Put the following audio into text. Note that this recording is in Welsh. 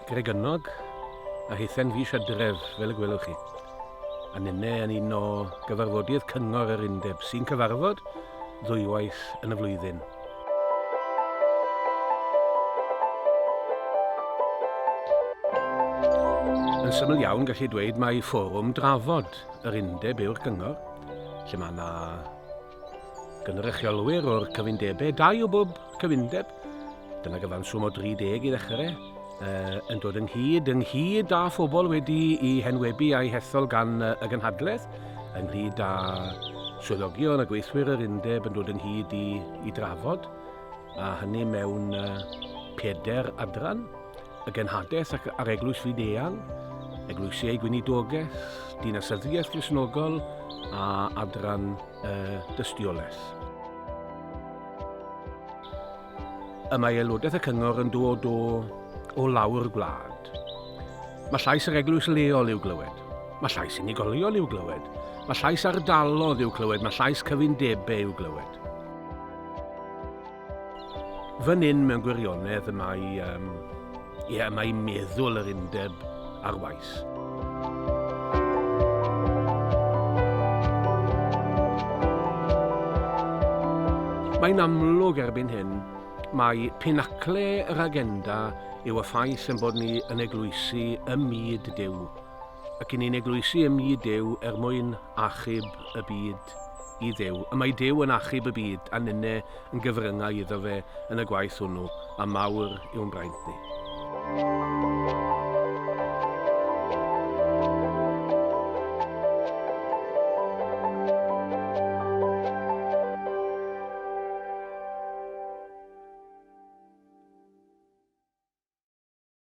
Gregynog a hithen fis Hydref, fel y gwelwch chi. A ninne yn un o gyfarfodydd Cyngor yr Undeb, sy'n cyfarfod ddwywaith yn y flwyddyn. Yn syml iawn, gallu dweud mai fforwm drafod yr Undeb yw'r Cyngor, lle mae yna gynrychiolwyr o'r cyfundebau, dau o bob cyfundeb, dyna gyfanswm o 30 i ddechrau, uh, yn dod ynghyd, ynghyd â phobl wedi i henwebu a'i hethol gan y gynhadledd, ynghyd â swyddogion a gweithwyr yr undeb yn dod ynghyd i, i drafod, a hynny mewn uh, peder adran, y genhadaeth ac a'r eglwys fyd-eang, eglwysi ei gweinidogaeth, dinasyddiaeth Gristnogol a adran uh, dystiolaeth. Y mae aelodaeth y cyngor yn dod o, o lawr gwlad. Mae llais yr eglwys leol i'w glywed. Mae llais unigolion i'w glywed. Mae llais ardalodd i'w clywed. Mae llais cyfundebau i'w glywed. Fan hyn, mewn gwirionedd, y mae, um, ie, y mae meddwl yr undeb ar waith. Mae'n amlwg erbyn hyn mae pinacle yr agenda yw y ffaith ein bod ni yn eglwysi ym myd Duw, ac i ni'n eglwysi ym myd Duw er mwyn achub y byd i Dduw. Y mae Duw yn achub y byd, a ninne yn gyfryngau iddo fe yn y gwaith hwnnw, a mawr yw'n braint ni.